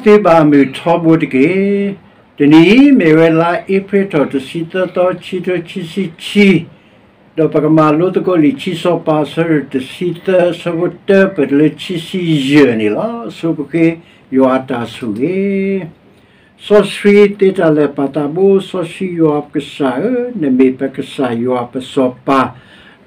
သုဘၣ်မုၢ်ထီဘိတက့ၢ်. တနံၤအံၤ မ့ၢ်ဝဲလါအ့ဖြ့ၣ်ထီၣ်တဆံသၢသီ ခံကထိခံဆံခံ, ဒီးပကမၤလိသကိးလံာ်ခံစီၤပၤ အဆၢဒိၣ်တဆံသၢ အဆၢဖိတၢ ပတုၤလၢခံဆံယဲၢ်န့ၣ်လီၤ. ဆိပဃ့ယွၤအတၢ်ဆိၣ်ဂ့ၤ စီဆှံသ့တၢ်လၢာ်ပၢ်သးဘိ စီဆှံယွၤပကစၢ်ဧၢ, နမ့ၢ်ပကစၢ်ယွၤပစီၤပၤ,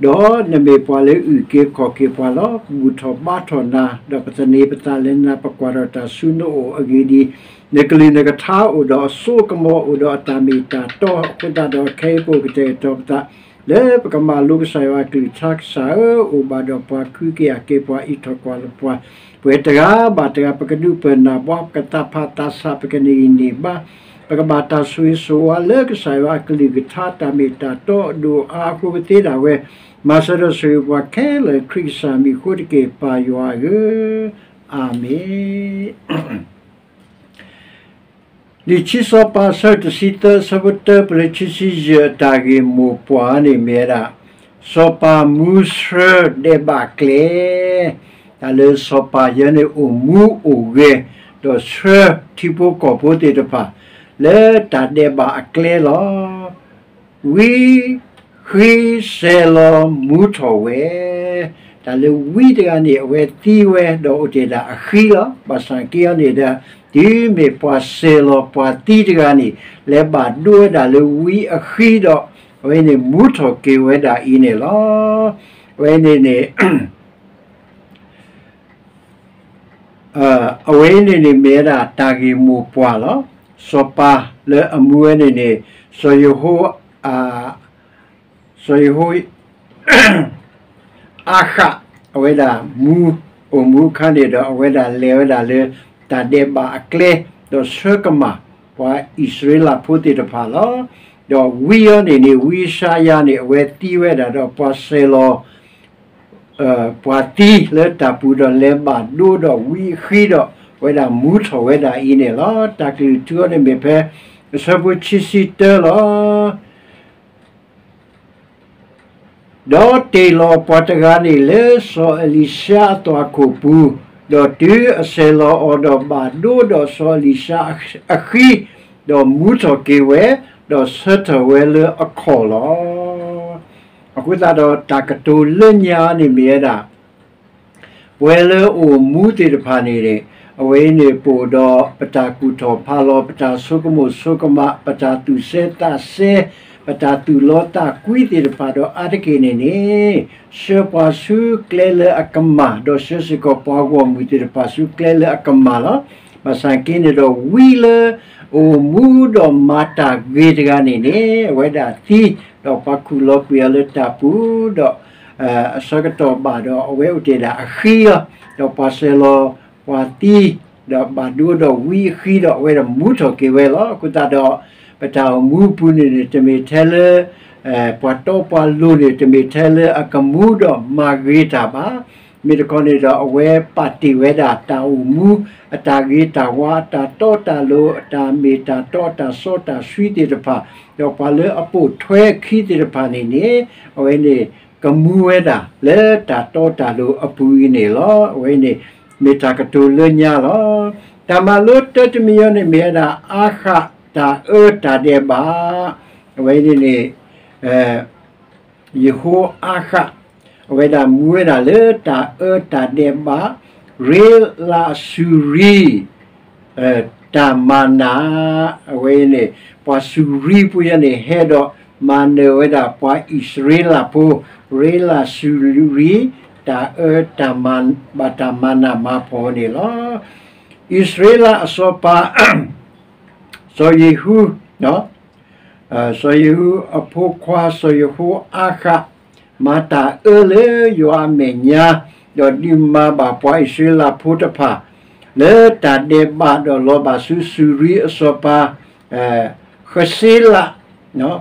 ဒီးနမ့ၢ်ပှၤလၢအုၣ်က့ၤခီၣ်က့ၤပှၤလီၤ. ပဘူၣ်ထီၣ်ဘါထီၣ်နၤ, ဒီးပသန့ၤပသးလၢနၤ, ပကွၢ်ထီၣ်တၢ်ဆူနအိၣ်အဂ့ၢ်ဒ်အံၤ, နကလုၢ်နကထါအိၣ်ဒီးအစိအကမီၤ အိၣ်ဒီးအတၢ်မ့ၢ်တၢ်တီ, အဃိသတးဒီး ခဲအံၤပအိၣ်ကတဲာ်ကတီၤပသး လၢပကမၤလိကစၢ်ယွၤအကလုၢ်ကထါ. ကစၢ်ဧၢ, အိၣ်ဘၣ်ဒီးပှၤ, ဃုက့ၤအၤက့ၤပှၤ, အံးထီၣ်ကွၢ်လၢပှၤ, ပှဲၤတဂၤဘၣ်တဂၤ, ပကဒုးပၢၢ်နၢ်ဘှါ, ပကသးဖးသးဆး, ပကန့ၢ်ဂံၢ်န့ၢ်ဘါ, ပကဘၣ်တၢ်ဆိၣ်ဂ့ၤဆိၣ်ဝါလၢကစၢ်ယွၤအကလုၢ်ကထါ တၢ်မ့ၢ်တၢ်တီအဒိၣ်အါအဃိ ပသ့ဒၣ်ဝဲ, မၤစၢၤဒီးဆိၣ်ဂ့ၤပှၤခဲလၢာ် ခရံာ်ကစၢ်မံၤအဃိတက့ၢ်, ပၢ်ယွၤဧၢ, အၤမ့ၣ်. လံာ်ခံစီၤပၤ အဆၢဒိၣ်တဆံသၢ အဆၢဖိတၢ ပတုၤလၢခံဆံယဲၢ် အတၢ်ဂ့ၢ်မိၢ်ပှၢ်န့ၣ်မ့ၢ်ဝဲဒၣ် စီၤပၤမူဆှၢဒဲးဘးကျဲ, တၢ်လၢစီၤပၤယဲန့ၣ်အိၣ်မူအိၣ်ဂဲၤ, ဒီးဆှၢထံဖိကီၢ်ဖိသ့ၣ်တဖၣ် လၢတၢ်ဒဲးဘးအကျဲလီၤ. ဝံဃံစဲၤလီၤမူထီၣ်ဝဲ, တၢ်လၢဝံတဂၤန့ၣ် အဝဲသံဝဲ ဒီးအိၣ်တ့ၢ်ဒၣ်အဃံလီၤ. ဘၣ်ဆၣ်က့အီၤန့ၣ်ဒီး တုၤမ့ၢ်ပှၤစဲၤလီၤပှၤသံတဂၤန့ၣ် လဲၤဘၣ်ဒိဝဲဒၣ်လၢဝံအဃံဒီး အဝဲန့ၣ်မူထီၣ်က့ၤဝဲဒၣ်အံၤန့ၣ်လီၤ. အဝဲန့ၣ်န့ၣ် အဝဲန့ၣ်န့ၣ်မ့ၢ်ဝဲဒၣ်တၢ်ဂ့ၢ်မိၢ်ပှၢ်လီၤ. စီၤပၤလၢအမူဝဲန့ၣ်န့ၣ် စီၤယဟိ, စီၤယဟိအၤဃး, အဝဲဒၣ်မူ, အိၣ်မူအခါန့ၣ်ဒီး အဝဲဒၣ်လဲၤဝဲဒၣ်လၢ တၢ်ဒဲးဘးအကျဲ, ဒီးဆှၢကမၣ်ပှၤအံၣ်စရ့လးဖိသ့ၣ်တဖၣ်လီၤ. ဒီးဝံအီၤန့ၣ်န့ၣ် ဝံအၡါယၤန့ၣ် အဝဲသံဝဲဒၣ်ဒီးပှၤစဲၤလီၤ ပှၤသံလၢတၢ်ပူၤဒီးလဲၤဘၣ်ဒိဒီးဝံအဃံဒီး အဝဲဒၣ်မူထီၣ်ဝဲဒၣ်အံၤန့ၣ်လီၤ. တၢ်ကလုၢ်ထူအီၤန့ၣ်မ့ၢ်ဖဲ အဆၢဖိခံဆံတၢလီၤ. ဒီးတ့ၢ်လီၤပှၤတဂၤန့ၣ်လၢစီၤအလံၤၡါအသွၣ်ခိၣ်ပူၤ, ဒီးတုၤအစဲၤလီၤအီၤဒီးဘၣ်ဒိဒီးစီၤအလံၤၡါအဃံ, ဒီးမူထီၣ်က့ၤဝဲ, ဒီးဆၢထၢၣ်ဝဲလၢအခီၣ်လီၤ. အဃိသတးဒီးတၢ်ကတိၤလၢညါန့ၣ်မ့ၢ်ဝဲဒၣ် ပဝဲလၢအိၣ်မူသ့ၣ်တဖၣ်န့ၣ်န့ၣ် အဝဲအံၤန့ၣ်ပအိၣ်ဒီးပတၢ်ကူၣ်ထီၣ်ဖးလီၤ, ပတၢ်ဆိကမိၣ်ဆိကမး, ပတၢ်သူၣ်စဲသးစဲ, ပတၢ်သူၣ်လီသးကွံသ့ၣ်တဖၣ်ဒီးအါတက့ၢ်န့ၣ်န့ၣ်, ဆှၢပှၤဆူကျဲလၢအကမၣ်, ဒီးဆှၢစ့ၢ်ကီးပှၤဂီၢ်မုၢ်သ့ၣ်တဖၣ်ဆူကျဲလၢအကမၣ်လီၤ. ဘၣ်ဆၣ်က့န့ၣ်ဒီးဝံလၢ အိၣ်မူဒီးမၤတၢ်ဂ့ၤတဂၤန့ၣ်န့ၣ် အဝဲဒၣ်သံ, ဒီးပှၤခူၣ်လီၤကွံာ်အီၤလၢတၢ်ပူၤ, ဒီးအဆၢကတီၢ်ဘၣ်ဒီးအဝဲအိၣ်တ့ၢ်ဒၣ်အဃံလီၤ. ဒီးပှၤစဲၤလီၤပှၤသံ, ဒီးဘၣ်ဒိဒီးဝံအဃံဒီးအဝဲဒၣ်မူထီၣ်က့ၤဝဲလီၤ. အဃိသတးဒီး ပတၢ်အိၣ်မူအပူၤန့ၣ်န့ၣ် တမ့ၢ်ထဲလၢ ပှၤတီပှၤလိၤန့ၣ် တမ့ၢ်ထဲလၢအကမူဒီးမၤဂ့ၤတၢ်ဘၣ်. မ့ၢ်တခီန့ၣ်ဒီး အဝဲပာ်တ့ၢ်ဝဲဒၣ်တၢ်အိၣ်မူ အတၢ်ဂ့ၤတၢ်ဝါ အတၢ်တီတၢ်လိၤ အတၢ်မ့ၢ်တၢ်တီတၢ်စီတၢ်ဆှံသ့ၣ်တဖၣ်, ဒီးပှၤလၢအပိာ်ထွဲအခံသ့ၣ်တဖၣ်န့ၣ်န့ၣ် အဝဲန့ၣ် ကမူဝဲဒၣ်လၢတၢ်တီတၢ်လိၤအပူၤအံၤန့ၣ်လီၤ. အဝဲန့ၣ် မ့ၢ်တၢ်ကတိၤလၢညါလီၤ. တၢ်မၤလိတၢတမံၤအံၤန့ၣ်မ့ၢ်ဝဲဒၣ် အၤဃးတၢ်အၢတၢ်ဒဲးဘး, အဝဲန့ၣ်န့ၣ် ယဟိၤအၤဃး အဝဲဒၣ်မူဝဲဒၣ်လၢတၢ်အၢတၢ်ဒဲးဘး, ရ့လးစူၤရံ တၢ်မၤနး, အဝဲန့ၣ် ပှၤစူၤရံဖိယဲန့ၣ် ဟဲဒီးမၤနၢၤဝဲဒၣ်ပှၤအံၣ်စရ့လးဖိ, ရ့လးစူၤရံ တၢ်အၢတၢ်မၤ ဘၣ်တၢ်မၤနးမၤဖှီၣ်န့ၣ်လီၤ. အံၣ်စရ့လးအစီၤပၤ စီၤယဟူ စီၤယဟူအဖိခွါ စီၤယဟိၤအၤဃး မၤတၢ်အၢလၢယွၤအမဲာ်ညါ, ဒီးဒုးမၤဘၣ်ပှၤအံၣ်စရ့လးဖိတဖၣ် လၢတၢ်ဒဲးဘးဒီးလီၤဘၣ်ဆူစူၤရံအစီၤပၤ ဃစ့လး,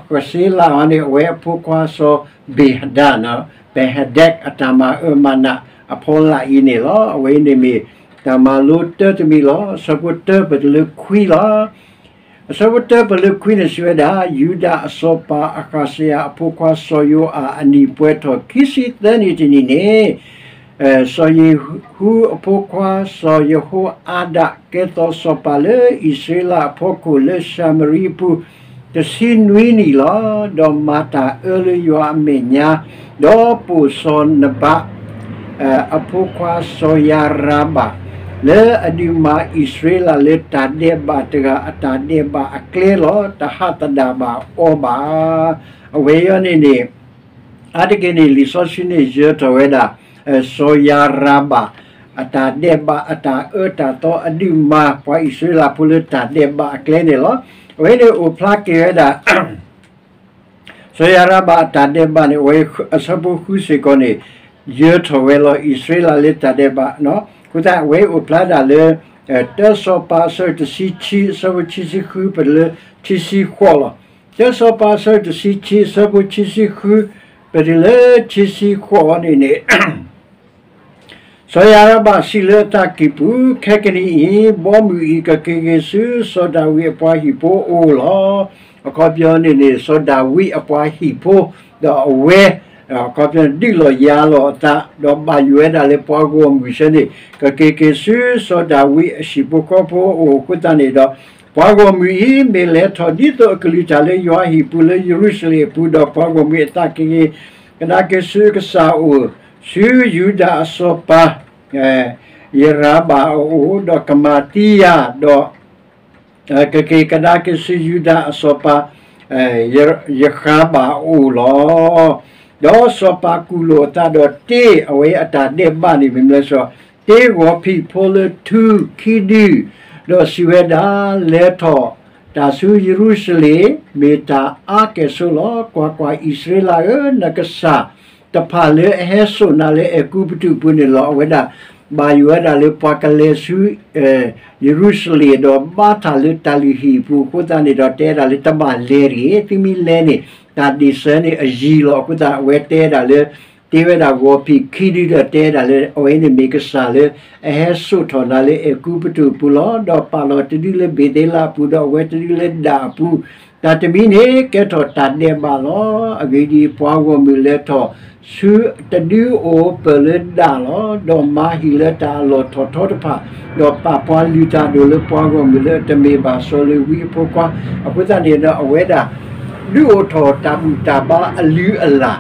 ဃစ့လးအံၤန့ၣ် အဝဲအဖိခွါစီၤဘ့ၣ်ဟဒၣ်, ဘ့ၣ်ဟဒၣ် အတၢ်မၤအၢမၤနးအဖီလာ်အံၤန့ၣ်လီၤ. အဝဲအံၤန့ၣ်မ့ၢ်တၢ်မၤလိတၢတမံၤလီၤ. အဆၢဖိတၢပတုၤလၢခွံလီၤ. အဆၢဖိတၢပတုၤလၢခွံန့ၣ်စံးဝဲဒၣ်, ယူဒၤအစီၤပၤအဃးစယၤအဖိခွါစီၤယိၤအၤ အနံၣ်ပှဲၤထီၣ်ခံဆံသၢနံၣ်တနံၣ်န့ၣ်, စီၤယဟူအဖိခွါ စီၤယဟိၤအၤဒၣ် ကဲသိးစီၤပၤလၢအံၣ်စရ့လးအဖီခိၣ်လၢၡၤမရံအပူၤ တဆံနွံနံၣ်လီၤ. ဒီးမၤတၢ်အၢလၢယွၤအမဲာ်ညါ, ဒီးပိာ်စီၤနဘး အဖိခွါစီၤယၤရၤဘၣ် လၢအဒုးမၤအံၣ်စရ့လးလၢတၢ်ဒဲးဘးတဂၤအတၢ်ဒဲးဘးအကျဲလီၤ. တဟးသဒၣ်ဘၣ်အီၤဘၣ်. အဝဲအံၤန့ၣ်န့ၣ် အါတက့ၢ်န့ၣ် လံာ်စီဆှံန့ၣ်ယၢၤထီၣ်ဝဲဒၣ် စီၤယၤရၤဘၣ် အတၢ်ဒဲးဘးအတၢ်အၢတၢ်သီ အဒုးမၤပှၤအံၣ်စရ့လးဖိလၢတၢ်ဒဲးဘးအကျဲန့ၣ်လီၤ. အဝဲန့ၣ်အိၣ်ဖျါက့ၤဝဲဒၣ် စီၤယၤရၤဘၣ်အတၢ်ဒဲးဘးန့ၣ် အဝဲအဆၢဖိဃုစ့ၢ်ကီးန့ၣ် ယၢၤထီၣ်ဝဲလီၤ အံၣ်စရ့လးလၢတၢ်ဒဲးဘး, အဃိသတး အဝဲအိၣ်ဖျါဒၣ်လၢ တၢစီၤပၤ အဆၢတဆံခံ အဆၢဖိခံဆံဃု ပတုၤလၢခံဆံဃိးလီၤ. တၢစီၤပၤ အဆၢတဆံခံ အဆၢဖိခံဆံဃု ပတုၤလၢခံဆံဃိးန့ၣ်န့ၣ် စီၤယၤရၤဘၣ်စံးလၢအသးကံၢ်ပူၤ, ခဲကနံၣ်အံၤ ဘီမုၢ်အံၤကက့ၤက့ၤဆူစီၤဒၤဝံးအပှၤဟံၣ်ဖိအအိၣ်လီၤ. အခီပညီန့ၣ်န့ၣ် စီၤဒၤဝံးအပှၤဟံၣ်ဖိ ဒီးအဝဲ အခီပညီဒုးလီၤယၤလီၤအသး ဒီးဘၣ်ယိၣ်ဝဲဒၣ်လၢပှၤဂီၢ်မုၢ်ဆၢန့ၣ် ကက့ၤက့ၤဆူစီၤဒၤဝံးအဟံၣ်ဖိဃီဖိအအိၣ်အဃိသတးန့ၣ်ဒီး ပှၤဂီၢ်မုၢ်အံၤ မ့ၢ်လဲၤထီၣ်ဒ်သိးအကလုၢ်တၢ်လၢယွၤဟံၣ်ပူၤလၢယရူၤၡလ့ၣ်အပူၤ, ဒီးပှၤဂီၢ်မုၢ်အသးကက့ၤကဒါက့ၤဆူကစၢ်အအိၣ် ဆူယူဒၤအစီၤပၤ ယၤရၤဘၣ်အအိၣ်, ဒီးကမၤသံယၤ, ဒီး ကက့ၤကဒါက့ၤဆူယူဒၤအစီၤပၤ ယဃၤဘၣ်အအိၣ်လီၤ. ဒီးစီၤပၤကူၣ်လိာ်အသးဒီးတ့အဝဲအတၢ်ဒဲးဘးန့ၣ် မ့ၢ်မလဲၣ်စီၤ, တ့ဂီၤဖံးဖိလၢထူခံဒု, ဒီးစံးဝဲဒၣ်, လဲၤထီၣ်တၢ်ဆူယရူၤၡလ့ၣ် မ့ၢ်တၢ်အါကဲၣ်ဆိးလီၤ. ကွၢ်ကွၢ်, အံၣ်စရ့လးဧၢ, နကစၢ် တဖၣ်လၢအဟဲစိာ်နၤလၢအဲၤကူပတူးပူၤန့ၣ်လီၤ. အဝဲဒၣ် ဘၣ်ယိၣ်ဝဲဒၣ်လၢပှၤကလဲၤဆူ ယရူၤၡလ့ၣ် ဒီးဘါထၣ်လၢတၢ်လုၢ်ဟံၣ်အပူၤအဃိသတးန့ၣ်ဒီး တဲဒၣ်လၢတဘၣ်လဲၤတဂ့ၤ, သုမ့ၢ်လဲၤန့ၣ် တၢ်ဒ့ၣ်စၢၤန့ၣ်အယံၤလီၤ. အဃိသတး အဝဲတဲဒၣ်လၢ တ့ဝဲဒၣ်ဂီၤဖံးခံဒုဒီးတဲဒၣ်လၢ အဝဲန့ၣ်မ့ၢ်ကစၢ်လၢအဟဲစိာ်ထီၣ်နၤလၢအဲၤကူပတူးပူၤလီၤ. ဒီးပာ်လီၤတဒုလၢဘ့ၤသ့လးအပူၤ, ဒီးအဝဲတဒုလၢဒၣ်အပူၤ, တၢ်တမံၤန့ၣ် ကဲထီၣ်တၢ်ဒဲးဘးလီၤ. အဂ့ၢ်ဒ်အံၤ, ပှၤဂီၢ်မုၢ်လဲၤထီၣ်ဆူ တဒုအိၣ်ပၢၢ်လၢဒၣ်လီၤ. ဒီးမၤဟံၣ်လၢတၢ်အလီၢ်ထီၣ်ထီတဖၣ်, ဒီးပာ်ပှၤလုၢ်တၢ်ဒိၣ်လၢပှၤဂီၢ်မုၢ်လၢအတမ့ၢ်ဘၣ်စီၤလ့ၤဝံအဖိခွါ, အဃိသတးန့ၣ်ဒီး အဝဲဒၣ် ဒုးအိၣ်ထီၣ်တၢ်ဘူၣ်တၢ်ဘါအလုၢ်အလၢ်,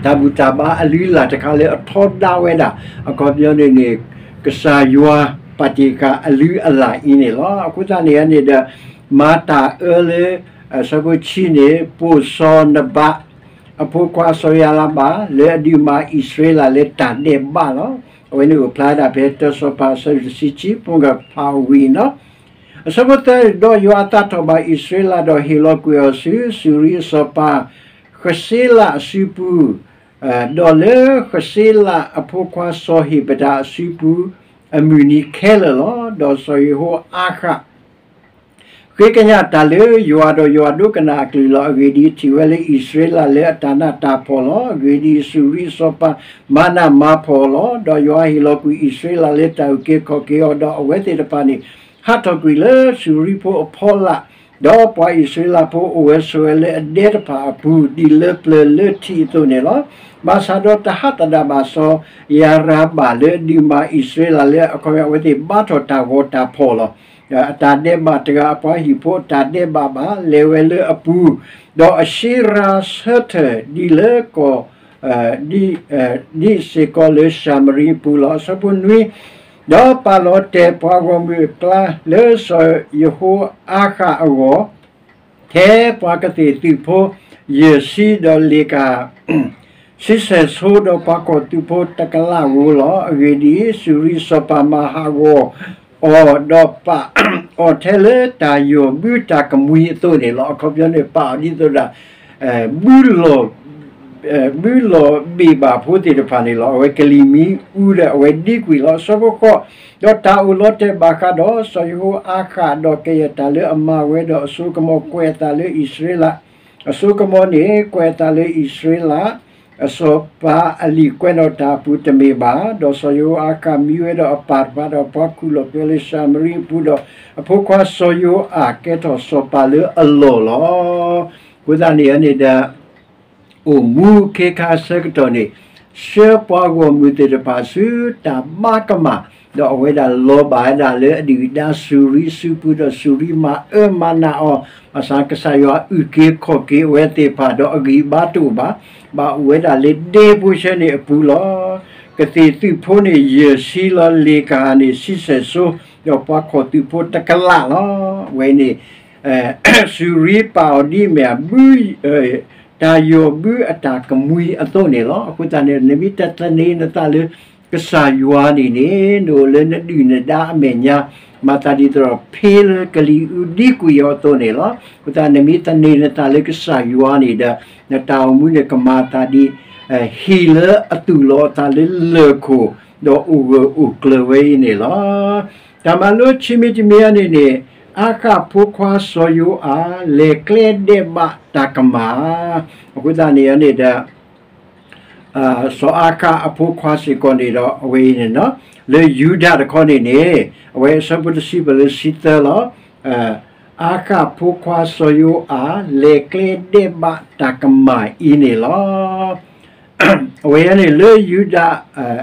တၢ်ဘူၣ်တၢ်ဘါအလုၢ်အလၢ်တခါလၢအထီဒါဝဲဒၣ်, အခီပညီန့ၣ်န့ၣ် ကစၢ်ယွၤပာ်တ့ၢ်ဃာ်အလုၢ်အလၢ်အံၤန့ၣ်လီၤ. အဃိသတးန့ၣ်န့ၣ်ဒီး မၤတၢ်အၢလၢ အဆၢဖိဆံန့ၣ် ပိာ်စီၤနဘး အဖိခွါစီၤယၤရၤဘၣ် လၢအဒုးမၤအံၣ်စရ့လးလၢတၢ်ဒဲးဘးလီၤ. အဝဲန့ၣ်အိၣ်ဖျါဒၣ်ဖဲတၢစီၤပၤ အဆၢတဆံခံ ပူၤကဖးဝံၤနီၤ. အဆၢဖိသၢ, ဒီးယွၤအသးထီၣ်ဘၣ်အံၣ်စရ့လး ဒီးဟ့ၣ်လီၤကွံာ်အီၤဆူ စူၤရံအစီၤပၤ ဃစ့လးအစုပူၤ, ဒီးလၢဃစ့လးအဖိခွါစီၤဟ့းဘတၢ်အစုပူၤ အမုၢ်နံၤခဲလၢာ်လီၤ. ဒီးစီၤယဟိၤအၤဃး ဃ့ကညးတၢ်လၢယွၤ, ဒီးယွၤဒိကနၣ်အကလုၢ်လီၤ. အဂ့ၢ်ဒ်အံၤ, ထံၣ်ဝဲလၢအံၣ်စရ့လးလၢအတၢ်နးတၢ်ဖှီၣ်လီၤ. အဂ့ၢ်ဒ်အံၤ, စူၤရံအစီၤပၤမၤနးမၤဖှီၣ်အီၤလီၤ. ဒီးယွၤဟ့ၣ်လီၤကွံာ်အံၣ်စရ့လးလၢတၢ်အုၣ်က့ၤခီၣ်က့ၤအီၤ, ဒီးအဝဲသ့ၣ်တဖၣ်န့ၣ် ဟးထီၣ်ကွံာ်လၢစူၤရံဖိအဖီလာ်, ဒီးပှၤအံၣ်စရ့လးဖိအိၣ်ဝဲဆိးဝဲလၢအဒဲတဖၣ်အပူၤ ဒ်လၢပျၢၤလၢထံးအသိးန့ၣ်လီၤ. ဘၣ်ဆၣ်ဒီးတဟးသဒၣ်ဘၣ်စီၤယၤရၤဘၣ်လၢအဒုးမၤအံၣ်စရ့လးလၢ အခီပညီ အဝဲသ့ၣ်ဘါထီၣ်တၢ်ဂီၤတၢ်ဖီၣ်လီၤ. အတၢ်ဒဲးဘးတဂၤ အပှၤဟံၣ်ဖိအတၢ်ဒဲးဘးဘၣ် လဲၤဝဲလၢအပူၤ, ဒီးအရှ့ရၤဆၢထၢၣ်ဒ်လၢကီၢ် ဒ်စ့ၢ်ကီးလၢၡၤမရံအပူၤလီၤ. အဆၢဖိနွံ, ဒီးပာ်လီၤတဲာ်ပှၤဂီၢ်မုၢ်အကျါလၢစီၤယဟိၤအၤဃးအဂီၢ်, ထဲပှၤကသ့ၣ်သုးဖိ ယဲၢ်ဆံ, ဒီးလ့ၣ်ကၤ ဆံဆဲၣ်ဆိ, ဒီးပှၤကီၢ်သူဖိတကလးဧိၤလီၤ. အဂ့ၢ်ဒ်အံၤ, စူၤရံအစီၤပၤမၤဟးဂီၤအီၤ, ဒီးပာ်အီၤထဲလၢတၢ်ယီၢ်ဘုတၢ်ကမှံၤအသိးန့ၣ်လီၤ. အခီပညီန့ၣ် ပာ်အီၤဒ်သိးဒၣ် ဘုလီၢ် ဘုလီၢ်ဘ့ၣ်ဘၣ်ဖိသ့ၣ်တဖၣ်န့ၣ်လီၤ. အဝဲကလံၤမံအူဒီး အဝဲဒံကွံာ်လီၤ. အဆၢဖိဃိး, ဒီးတၢ်အိၣ်လီၤတဲာ်ဘၣ်ဃးဒီးစီၤယဟိၤအၤဃး, ဒီးကယဲၢ်တၢ်လၢအမၤဝဲ, ဒီးအစိကမီၤကွဲးအသးလၢအံၣ်စရ့လး, အစိကမီၤန့ၣ် ကွဲးအသးလၢအံၣ်စရ့လး အစီၤပၤအလံာ်ကွဲးနီၣ်တၢ်အပူၤတမ့ၢ်ဘၣ်. ဒီးစီၤယဟိၤအၤဃးမံဝဲဒီးအပၢ်တဖၣ်, ဒီးပှၤခူၣ်လီၤပျဲလၢၡၤမရံအပူၤ, ဒီးအဖိခွါစီၤယိၤအၣ်ကဲထီၣ်စီၤပၤလၢအလီၢ်လီၤ. အဃိသတးန့ၣ်န့ၣ်ဒီး အိၣ်မူခ့ခါအဆၢကတီၢ်န့ၣ် ဆှၢပှၤဂီၢ်မုၢ်သ့ၣ်တဖၣ်ဆူတၢ်ဘါကမၣ်, ဒီးအဝဲဒၣ်လီၤဘၣ်ဝဲဒၣ်လၢအဒုၣ်အဒါစူၤရံစူၤပူၤ ဒီးစူၤရံမၤအၢမၤနးအီၤ, ဘၣ်ဆၣ်ကစၢ်ယွၤအုၣ်က့ၤခီၣ်က့ၤအဝဲသ့ၣ်တဖၣ် ဒီးအဂံၢ်အဘါတအိၣ်ဘၣ်, ဘၣ်အိၣ်ဝဲဒၣ်လၢဒဲဖိဆၢန့ၣ်အပူၤလီၤ. ကသ့ၣ်သုးဖိန့ၣ် ယဲၢ်ဆံလီၤ, လ့ၣ်ကဟၣ်န့ၣ် ဆံဆဲၣ်စိ, ဒီးပှၤခီၣ်သုးဖိတကလးလီၤ. အဝဲန့ၣ် စူၤရံပာ်အီၤဒ်အမ့ၢ်အဘု တၢ်ယီၢ်ဘုအတၢ်ကမှံအသိးန့ၣ်လီၤ. အဃိသတးန့ၣ် နမ့ၢ်တသန့ၤနသးလၢကစၢ်ယွၤန့ၣ်န့ၣ် နအိၣ်လၢနဒုၣ်နဒါအမဲာ်ညါ, မၤသးဒ်သိးဒီးဖ့လၢကလံၤအူဒံကွံာ်အီၤအသိးန့ၣ်လီၤ. အဃိသတးနမ့ၢ်သန့ၤနသးလၢကစၢ်ယွၤန့ၣ်ဒီး နတၢ်အိၣ်မူန့ၣ်ကမၤသးဒ် ဟံၣ်လၢအသူၣ်လီၤအသးလၢလၢၢ်ခိၣ် ဒီးအိၣ်ဂၢၢ်အိၣ်ကျၢၤဝဲအံၤန့ၣ်လီၤ. တၢ်မၤလိခံမံၤတမံၤအံၤန့ၣ်န့ၣ် အၤဃးဖိခွါစီၤယိၤအၤ လဲၤကျဲဒဲးဘးတၢ်ကမၣ်, အဃိသတးန့ၣ်န့ၣ်ဒီး စီၤအၤဃးအဖိခွါစ့ၢ်ကီးန့ၣ်ဒီး အဝဲအံၤန့ၣ် လၢယူဒၤတခီန့ၣ်န့ၣ် အဝဲအဆၢဖိတဆံပလၢဆံသၢလီၤ. အၤဃးဖိခွါစီၤယိၤအၤ လဲၤကျဲဒဲးဘးတၢ်ကမၣ်အံၤန့ၣ်လီၤ. အဝဲအံၤန့ၣ်လၢယူဒၤ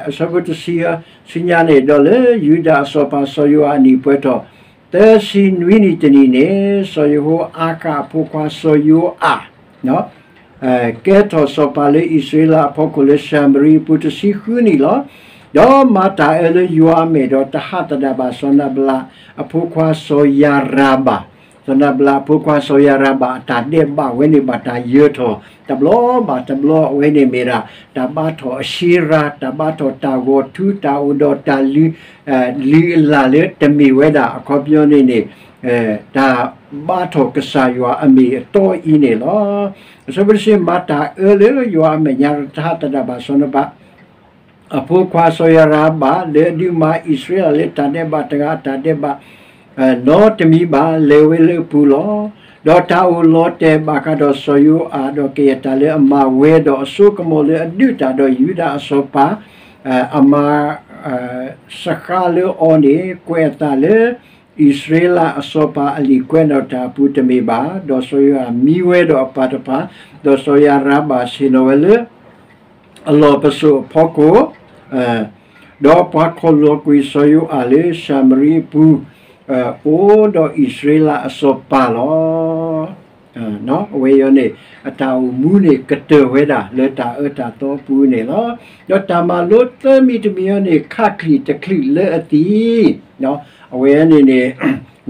အဆၢဖိတဆံ ဆူညါန့ၣ် ဒီးလၢယူဒၤအစီၤပၤစီၤယိၤအၤအနံၣ်ပှဲၤထီၣ် သၢဆံနွံနံၣ်တနံၣ်န့ၣ် စီၤယဟိၤအၤဃးအဖိခွါစီၤယိၤအၤ ကဲထီၣ်စီၤပၤလၢအံၣ်စရ့လးအဖီခိၣ်လၢၡၤမရံအပူၤတဆံဃုနံၣ်လီၤ. ဒီးမၤတၢ်အၢလၢယွၤအမဲာ်ဒီးတဟးသဒၣ်ဘၣ်စီၤနၤဘလးအဖိခွါစီၤယၤရၤဘၣ်, စီၤနၤဘလးအဖိခွါစီၤယၤရၤဘၣ်အတၢ်ဒဲးဘးဝဲန့ၣ် ဘၣ်တၢ်ယၢၤထီၣ်တဘျီဘၣ်တဘျီ အဝဲန့ၣ်မ့ၢ်ဒၣ် တၢ်ဘါထီၣ်အရှ့ရၤ, တၢ်ဘါထီၣ်တၢ်ဂီၤထူ, တၢ်အိၣ်ဒီးတၢ်လုၢ် လုၢ်အလၢ်လၢတမ့ၢ်ဝဲဒၣ် အခီပညီန့ၣ်န့ၣ် တၢ်ဘါထီၣ်ကစၢ်ယွၤအမ့ၢ်အတီအံၤန့ၣ်လီၤ. အဆၢဖိတဆံ မၤတၢ်အၢလၢယွၤအမဲာ်ညါတဟးသဒၣ်ဘၣ်စီၤနၤဘလး အဖိခွါစီၤယၤရၤဘၣ် လၢအဒုးမၤအံၣ်စရ့လးလၢတၢ်ဒဲးဘးတဂၤအတၢ်ဒဲးဘး နီတမံၤဘၣ် လဲၤဝဲလၢအပူၤလီၤ. ဒီးတၢ်အိၣ်လီၤတဲာ်ဘၣ်ဃးဒီးစီၤယိၤအၤ ဒီးကယဲၢ်တၢ်လၢအမၤဝဲဒီးအစိကမီၤလၢအဒုးတၢ်ဒီးယူဒၤအစီၤပၤ အမၤ စဃါလၢအီၤန့ၣ် ကွဲးအသးလၢ အံၣ်စရ့လးအစီၤပၤအလံာ်ကွဲးနီၣ်တၢ်အပူၤတမ့ၢ်ဘၣ်. ဒီးစီၤယိၤအၤမံဝဲဒီးအပၢ်တဖၣ်, ဒီးစီၤယၤရၤဘၣ်ဆ့ၣ်နီၤဝဲလၢ အလီၢ်ပစိာ်အဖီခိၣ်, ဒီးပှၤခီၣ်လီၤကွံာ်စီၤယိၤအၤလၢၡၤမရံအပူၤ, အိၣ်ဒီးအံၣ်စရ့လးအစီၤပၤလီၤ. အဝဲအံၤန့ၣ် အတၢ်အိၣ်မူန့ၣ်ကတၢၢ်ဝဲဒၣ်လၢတၢ်အၢတၢ်သီအပူၤန့ၣ်လီၤ. ဒီးတၢ်မၤလိသၢမံၤတမံၤအံၤန့ၣ် ခးချံၣ်တချုးလၢအသံ, အဝဲန့ၣ်န့ၣ်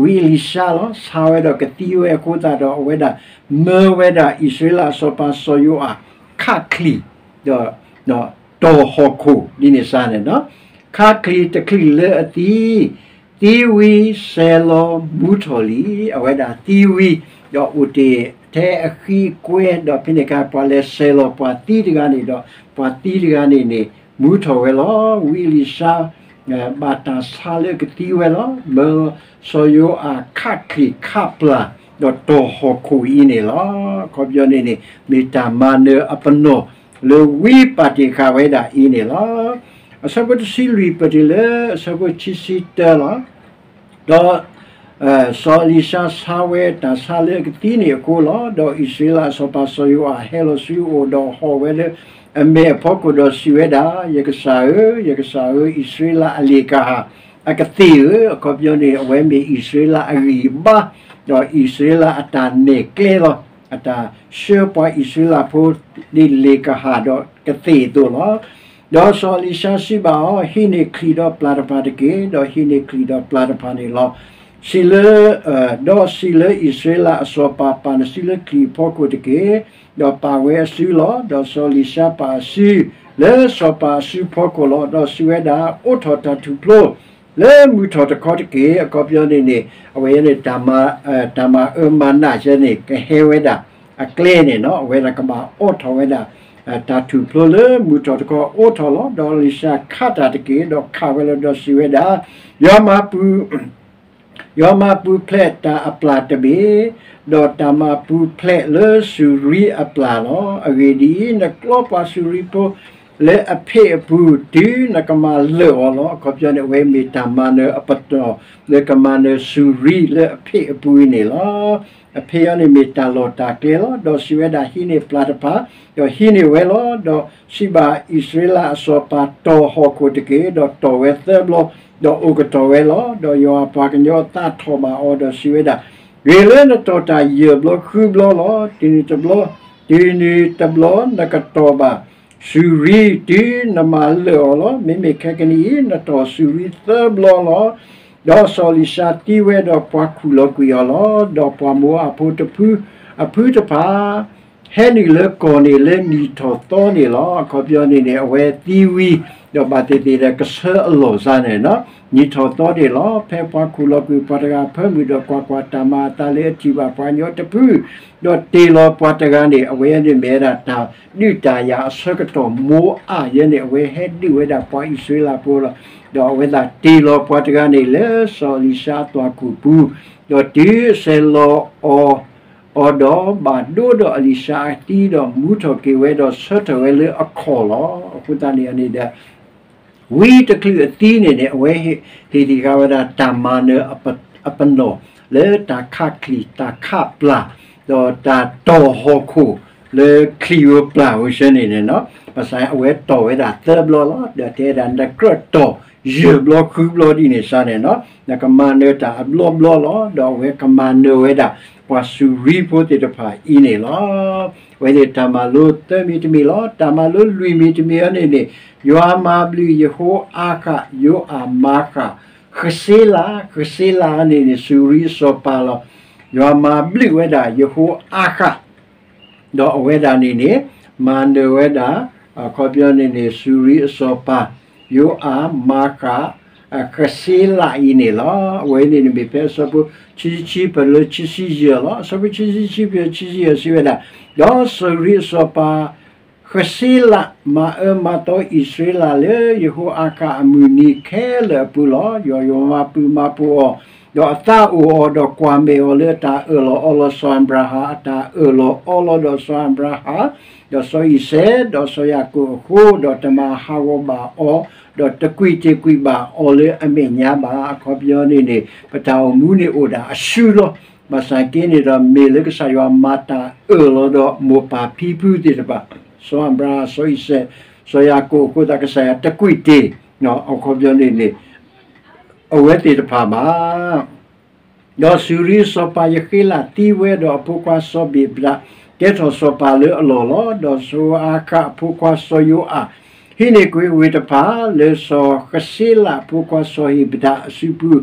ဝံအ့လံၡါလီၤ ဆါဝဲဒီးကသံဝဲအဃိသတးဒီး အဝဲဒၣ်မၢဝဲဒၣ်အံၣ်စရ့လးအစီၤပၤစီၤယိၤအၤ ခးချံၣ် ဒီး တီၢ်ဟီၣ်ခိၣ်ဒ်န့ၣ်စါန့ၣ်, ခးချံၣ်တချုးလၢအသံ, သံဝံၤစဲၤလီၤမူထီၣ်လံ. အဝဲဒၣ်သံဝံၤ ဒီးအိၣ်တ့ၢ်ထဲအဃံအကွဲ ဒီးဖဲန့ၣ်အခါ ပှၤလဲၤစဲၤလီၤပှၤသံတဂၤန့ၣ်ဒီး ပှၤသံတဂၤန့ၣ်န့ၣ် မူထီၣ်ဝဲလီၤ. ဝံအ့လံၡါ ဘၣ်တၢ်ဆါလၢကသံဝဲလီၤ. မၢစီၤယိၤအၤခးချံၣ်ခးပျၢ် ဒီးတီၢ်ဟီၣ်ခိၣ်အံၤန့ၣ်လီၤ. အခီပညီန့ၣ်န့ၣ် မ့ၢ်တၢ်မၤနၢၤအပနီၣ် လၢဝံပာ်တ့ၢ်ဃာ်ဝဲဒၣ်အံၤန့ၣ်လီၤ. အဆၢဖိတဆံလွံၢ်ပတုၤလၢအဆၢဖိခံဆံတၢလီၤ. ဒီး စီၤအ့လံၡါဆါဝဲတၢ်ဆါလၢအကသံန့ၣ်အဃိလီၤ. ဒီးအံၣ်စရ့လးအစီၤပၤစီၤယိၤအၤဟဲလီၤဆူအအိၣ် ဒီးဟီၣ်ဝဲလၢအမဲာ်အဖီခိၣ် ဒီးစံးဝဲဒၣ်, ယကစၢ်ဧၢ, ယကစၢ်ဧၢ, အံၣ်စရ့လးအလ့ၣ်ကဟၣ် အကသ့ၣ်ဧၢ, အခီပညီန့ၣ် အဝဲမ့ၢ်အံၣ်စရ့လးအဂံၢ်အဘါ, ဒီးအံၣ်စရ့လးအတၢ်နဲၣ်ကျဲလီၤ. အတၢ်ဆှၢပှၤအံၣ်စရ့လးဖိ ဒ်လ့ၣ်ကဟၣ်ဒီးကသ့ၣ်အသိးလီၤ. ဒီးစီၤအ့လံၡါစံးဘၣ်အီၤ, ဟံးန့ၢ်ချံၣ်ဒီးပျၢ်တဖၣ်တက့ၢ်. ဒီးဟံးန့ၢ်ချံၣ်ဒီးပျၢ်တဖၣ်န့ၣ်လီၤ. စံးလၢ ဒီးစံးလၢအံၣ်စရ့လးအစီၤပၤ, ပာ်နစုလၢချံၣ်အဖီခိၣ်တက့ၢ်. ဒီးပာ်ဝဲအစုလီၤ. ဒီးစီၤအ့လံၡါပာ်အစုလၢစီၤပၤအစုဖီခိၣ်လီၤ. ဒီးစံးဝဲဒၣ်, အိးထီၣ်တၢ်ထူၣ်ဖျိ လၢမုၢ်ထီၣ်တခီတက့ၢ်. အခီပညီန့ၣ်န့ၣ် အဝဲန့ၣ် တၢ်မၤအၢမၤနးယဲန့ၣ် ကဟဲဝဲဒၣ်အကျဲန့ၣ်နီၤ, အဝဲဒၣ်ကဘၣ်အိးထီၣ်ဝဲဒၣ် တၢ်ထူၣ်ဖျိလၢမုၢ်ထီၣ်တခီအိးထီၣ်လီၤ. ဒီးအ့လံၡါခးတၢ်တက့ၢ်, ဒီးခးဝဲလီၤ. ဒီးစံးဝဲဒၣ်, ယွၤမၤပူၤ ယွၤမၤပူၤဖျဲးတၢ်အပျၢ်တဘ့ၣ်, ဒီးတၢ်မၤပူၤဖျဲးလၢစူၤရံအပျၢ်လီၤ. အဂ့ၢ်ဒ်အံၤ, နကျီပှၤစူၤရံဖိ လၢအဖ့ၣ်အပူၤ တုၤနကမၤလၢာ်အီၤလီၤ. အခီပညီန့ၣ် အဝဲမ့ၢ်တၢ်မၤနၢၤအပတီၢ် လၢကမၤနၢၤစူၤရံလၢအဖ့ၣ်အပူၤအံၤန့ၣ်လီၤ. အဖ့ၣ်အံၤန့ၣ်မ့ၢ်တၢ်လီၢ်တၢ်ကျဲလီၤ. ဒီးစံးဝဲဒၣ်, ဟံးန့ၢ်ပျၢ်တဖၣ်, ဒီးဟံးန့ၢ်ဝဲလီၤ. ဒီးစံးဘၣ်အံၣ်စရ့လးအစီၤပၤ, တီၢ်ဟီၣ်ခိၣ်တက့ၢ်. ဒီးတီၢ်ဝဲသၢဘျီ, ဒီးအိၣ်ကတီၢ်ဝဲလီၤ. ဒီးယွၤအပှၤကညီသးထီၣ်ဘၣ်အီၤ, ဒီးစံးဝဲဒၣ်, ဂ့ၤလၢနတီၢ်တၢ်ယဲၢ်ဘျီဃုဘျီလီၤ. တုၤနုၤတဘျီ, တုၤနုၤတဘျီနကတီၢ်ဘၣ် စူၤရံ တုၤနမၤလၢာ်အီၤလီၤ. မ့မ့ၢ်ခဲကနံၣ်အံၤ နတီၢ်စူၤရံသၢဘျီလီၤ. ဒီးစီၤအလံၤၡါသံဝဲ, ဒီးပှၤခူၣ်လီၤကွံာ်အီၤလီၤ. ဒီးပှၤမိၤအၤဖိတဖု, အဖုတဖၣ် ဟဲနုာ်လၢကီၢ်န့ၣ်လၢနံၣ်ထီၣ်သီန့ၣ်လီၤ. အခီပညီန့ၣ်န့ၣ် အဝဲသံဝံၤ, ဒီးဘၣ်သ့ၣ်သ့ၣ်ဒီးကဆၢအလီၢ်စါန့ၣ်, နံၣ်ထီၣ်သီန့ၣ်လီၤ. ဖဲပှၤခူၣ်လီၤကွံာ်ပှၤတဂၤအဖၢမုၢ်, ဒီးကွၢ်ကွၢ်, တၢ်မၤအသးလၢအထံၣ်ဘၣ်ပှၤကညီတဖု, ဒီးတ့ၢ်လီၤပှၤတဂၤန့ၣ်, အဝဲန့ၣ်မ့ၢ်ဝဲဒၣ်တၢ်ဒုးတၢ်ယၤအဆၢကတီၢ် မိၤအၤယဲန့ၣ် အဝဲဟဲဒုးဝဲဒၣ်ပှၤအံၣ်စရ့လးဖိလီၤ. ဒီးအဝဲသ့ၣ်တ့ၢ်လီၤပှၤတဂၤန့ၣ်လၢစီၤအလံၤၡါအသွၣ်ခိၣ်ပူၤ, ဒီးတုၤအဆဲးလီၤအီၤ အီၤဒီးဘၣ်ဒိဒီးအလံၤၡါအသံ, ဒီးမူထီၣ်က့ၤဝဲ, ဒီးဆၢထၢၣ်ဝဲလၢအခီၣ်လီၤ. အဃိသတးန့ၣ်န့ၣ်ဒီး ဝံတချုးအသံန့ၣ်န့ၣ် အဝဲဟ့ၣ်တ့ၢ်ဃာ်ဝဲဒၣ်တၢ်မၤနၢၤအပနီၣ် လၢတၢ်ခးချံၣ် တၢ်ခးပျၢ်, ဒီးတၢ်တီၢ်ဟီၣ်ခိၣ် လၢချံၣ်ဧိၤပျၢ်ဧိၤဆၢန့ၣ်န့ၣ်, ဘၣ်ဆၣ်အဝဲတီၢ်ဝဲဒၣ်သၢဘျီလီၤ. ဒီးတဲဒၣ် နကြၢးတီၢ်ယဲၢ်ဘျီဃုဘျီဒ်န့ၣ်စါန့ၣ်, နကမၤနၢၤတၢ်အဘျီဘျီလီၤ. ဒီးအဝဲကမၤနၢၤဝဲဒၣ် ပှၤစူၤရံဖိသ့ၣ်တဖၣ်အံၤန့ၣ်လီၤ. အဝဲန့ၣ်တၢ်မၤလိသၢမံၤတမံၤလီၤ. တၢ်မၤလိလွံၢ်မံၤတမံၤအံၤန့ၣ်န့ၣ်, ယွၤမၤဘျုးယဟိၤအၤဃး, ယိၤအၤမၤဃး, ဃစ့လး, ဃစ့လးန့ၣ်န့ၣ် စူၤရံအစီၤပၤလီၤ. ယွၤမၤဘျုးဝဲဒၣ်ယဟိၤအၤဃး ဒီးအဝဲဒၣ်န့ၣ်န့ၣ် မၤနၢၤဝဲဒၣ်, အခီပညီန့ၣ်န့ၣ် စူၤရံအစီၤပၤ ယိၤအၤမၤဃး, ဃစ့လးအံၤန့ၣ်လီၤ. အဝဲန့ၣ်န့ၣ်မ့ၢ်ဖဲအဆၢဖိခံဆံခံ ပၢၢ်လၢခံဆံယဲၢ်လီၤ. အဆၢဖိခံဆံခံ ပၢၢ်ခံဆံယဲၢ်စံးဝဲဒၣ်, ဒီးစူၤရံအစီၤပၤ ဃစ့လး မၤအၢမၤသီအံၣ်စရ့လးလၢယဟိၤအၤဃးအမုၢ်နံၤခဲလၢာ်အပူၤလီၤ. ယွၤယွၤမၤပူၤမၤဖှိၣ်အီၤ, ဒီးအသးအိၣ်အီၤ, ဒီးကွၢ်မဲာ်အီၤလၢအတၢ်အၢၣ်လီၤအီလီၤစီၤအၤဘြၤဟၣ်အတၢ်အၢၣ်လီၤအီလီၤ, ဒီးစီၤအၤဘြၤဟၣ်, ဒီးစီၤအံၤစဲး, ဒီးစီၤယၤကိာ်အဃိ, ဒီးတမၤဟးဂီၤဘၣ်အီၤ, ဒီးတကွံာ်တ့ၢ်ကွံာ်ဘၣ်အီၤလၢအမဲာ်ညါဘၣ်. အခီပညီန့ၣ်န့ၣ် ပတၢ်အိၣ်မူန့ၣ်အိၣ်ဒၣ်အစုလီၤ. ဘၣ်ဆၣ်က့န့ၣ်ဒီး မ့ၢ်လၢကစၢ်ယွၤမၤတၢ်အၢၣ်လီၤဒီးမိၢ်ပၢ်ဖံဖုသ့ၣ်တဖၣ်, စီၤအၤဘြၤဟၣ်, စီၤအံၤစဲး, စီၤယၤကိာ်အဃိသတး ကစၢ်ယွၤတကွံာ်တ့ၢ်, အခီပညီန့ၣ်န့ၣ် အဝဲသ့ၣ်တဖၣ်ဘၣ်. ဒီးစူၤရံစီၤပၤယဃ့လးသံဝဲ, ဒီးအဖိခွါစီၤဘ့းဘဒး ကဲထီၣ်စီၤပၤလၢအလီၢ်လီၤ. ဒီးစီၤအၤဃးအဖိခွါစီၤယိၤအး ဟံးန့ၢ်ကွံာ်ဝ့ၢ်တဖၣ် လၢစီၤဃစ့လးအဖိခွါစီၤဟ့ၣ်ဘဒးအစုပူၤ,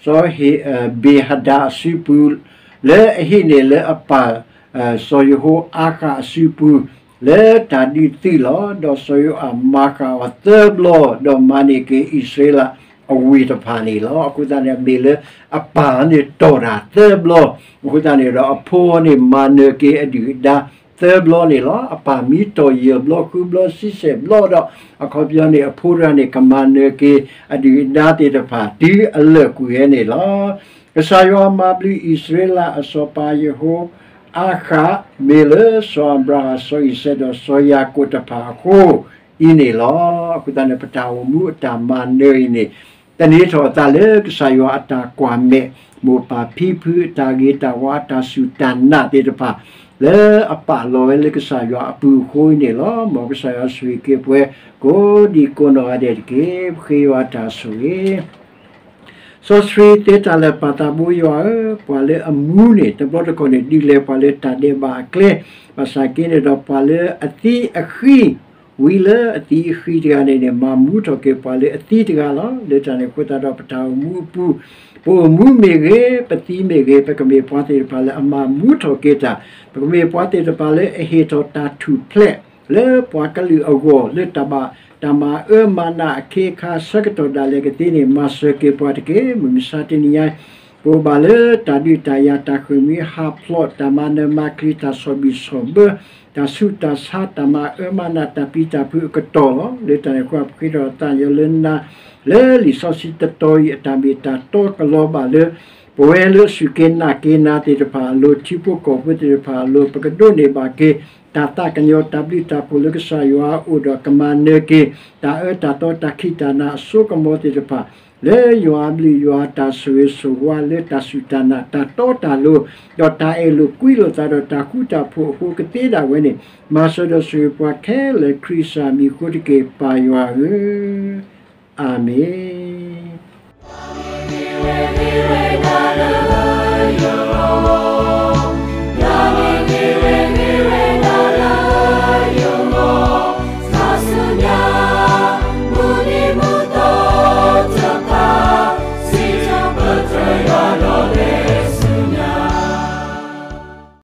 စီၤဟ့ၣ်, ဘ့ၣ်ဟဒးအစုပူၤ, လၢအဟံးန့ၢ်လၢအပၢ် စီၤယဟိၤအၤဃးအစုပူၤ လၢတၢ်ဒုးသုးလီၤ. ဒီးစီၤယိၤအၤမၤဃးအီၤသၢဘျီ, ဒီးမၤန့ၢ်က့ၤအံၣ်စရ့လးအဝ့ၢ်တဖၣ်န့ၣ်လီၤ. အဃိသတးန့ၣ် မ့ၢ်လၢအပၢ်န့ၣ်တီၢ်တၢ်သၢဘျီ, အဃိသတးန့ၣ်ဒီး အဖိန့ၣ်မၤနၢၤက့ၤအဒုၣ်အဒါသၢဘျီန့ၣ်လီၤ. အပၢ်မ့ၢ်တီၢ်ယဲၢ်ဘျီဃုဘျီ ဆံဆဲၣ်ဘျီဒီး, အခီပညီန့ၣ် အဖိတဂၤန့ၣ် ကမၤနၢၤက့ၤအဒုၣ်အဒါသ့ၣ်တဖၣ် တုၤအလၢာ်ကွံာ်ဝဲန့ၣ်လီၤ. ကစၢ်ယွၤမၤဘျုးအံၣ်စရ့လးအစီၤပၤယဟိၤအၤဃး မ့ၢ်လၢစီၤအၤဘြၤဟၣ်, စီၤအံၤစဲး, ဒီးစီၤယၤကိာ်တဖၣ်အဃိအံၤန့ၣ်လီၤ. အဃိသတးန့ၣ် ပတၢ်အိၣ်မူအတၢ်မၤနၢၤအံၤန့ၣ် သန့ၤထီၣ်အသးလၢကစၢ်ယွၤအတၢ်ကွၢ်မဲာ်, မိၢ်ပၢ်ဖံဖုအတၢ်ဂ့ၤတၢ်ဝါ အတၢ်စူၢ်တၢ်နာ်သ့ၣ်တဖၣ် လၢအပာ်လီၤဝဲလၢကစၢ်ယွၤအပူၤအဃိအံၤန့ၣ်လီၤ. မ်ကစၢ်ယွၤဆိၣ်ဂ့ၤက့ၤပဝဲ ကိးဒံကိးနီၢ်ဂၤဒဲးတက့ၢ်. ပဃ့ယွၤအတၢ်ဆိၣ်ဂ့ၤ စီဆှံသ့တၢ်လၢာ်ပၢ်သးဘိယွၤဧၢ, ပှၤလၢအမူန့ၣ် တဘျီတခီၣ်န့ၣ် ဒုးလဲၤပှၤလၢတၢ်ဒဲးဘးအကျဲ, ဘၣ်ဆၣ်က့န့ၣ်ဒီး ပှၤလၢအသံအဃံ, ဝံလၢအသံအဃံတဂၤန့ၣ်န့ၣ် မၤမူထီၣ်က့ၤပှၤလၢအသံတဂၤလီၤ. လၢတၢ်န့ၣ်အဃိသတးဒီး ပတၢ်အိၣ်မူအပူၤ, ပအိၣ်မူမ့ၢ်ဂ့ၤ, ပသံမ့ၢ်ဂ့ၤ, ပကမ့ၢ်ပှၤသ့ၣ်တဖၣ်လၢအမၤမူထီၣ်က့ၤတၢ်, ပကမ့ၢ်ပှၤသ့ၣ်တဖၣ်လၢအဟ့ၣ်ထီၣ်တၢ်ထူၣ်ဖျဲး လၢပှၤကလုာ်အဂီၢ်, လၢတၢ်ဘၣ်တၢ်မၤအၢမၤနးအခ့အခါ ဆၢကတီၢ်ဒၣ်လဲာ်ကသ့န့ၣ် မၤစၢၤက့ၤပှၤတက့ၢ်. မုၢ်မဆါတနံၤညါ ပအိၣ်ဘၣ်လၢတၢ်ဒုးတၢ်ယၤ တၢ်ဃ့ၢ်မှံဟးဖျိး တၢ်မၤနၢၤမၤချံ တၢ်ဆီၣ်ဘံၣ်ဆီၣ်ဘၢ တၢ်ဆူးတၢ်ဆါ တၢ်မၤအၢမၤနး တၢ်ပျံၤတၢ်ဖုးအကတီၢ်လီၤ. လၢတၢ်န့ၣ်အဃိ ပဃ့ထီၣ်သးညီလၢနၤ လၢလံာ်စီဆှံတတီၤအံၤ အတၢ်မ့ၢ်တၢ်တီကလီၤဘၣ်လၢ ပဝဲလၢအစူၢ်က့ၤနာ်က့ၤနၤသ့ၣ်တဖၣ်အလိၤ ထံဖိကီၢ်ဖိသ့ၣ်တဖၣ်အလိၤ ပကဒိးန့ၢ်ဘၣ်က့ၤ တၢ်သးကညီၤတၢ်ဘျုးတၢ်ဖှိၣ်လၢကစၢ်ယွၤအအိၣ်ဒီး ကမၤနၢၤက့ၤ တၢ်အၢတၢ်သီတၢ်ခံးတၢ်နၤအစိကမီၤသ့ၣ်တဖၣ် လၢယွၤအဘျုးယွၤအတၢ်ဆိၣ်ဂ့ၤဆိၣ်ဝါလၢတၢ်စူၢ်တၢ်နာ်တၢ်တီတၢ်လိၤ ဒီးတၢ်အဲၣ်လိာ်ကွံလိာ်သးဒီးတၢ်ဃူတၢ်ဖိးအဃိကသ့ဒၣ်ဝဲန့ၣ် မၤစၢၤဒီးဆိၣ်ဂ့ၤပှၤခဲလၢာ်ခရံာ်ကစၢ်မံၤအဃိတက့ၢ် ပၢ်ယွၤဧၢ, အၤမ့ၣ်.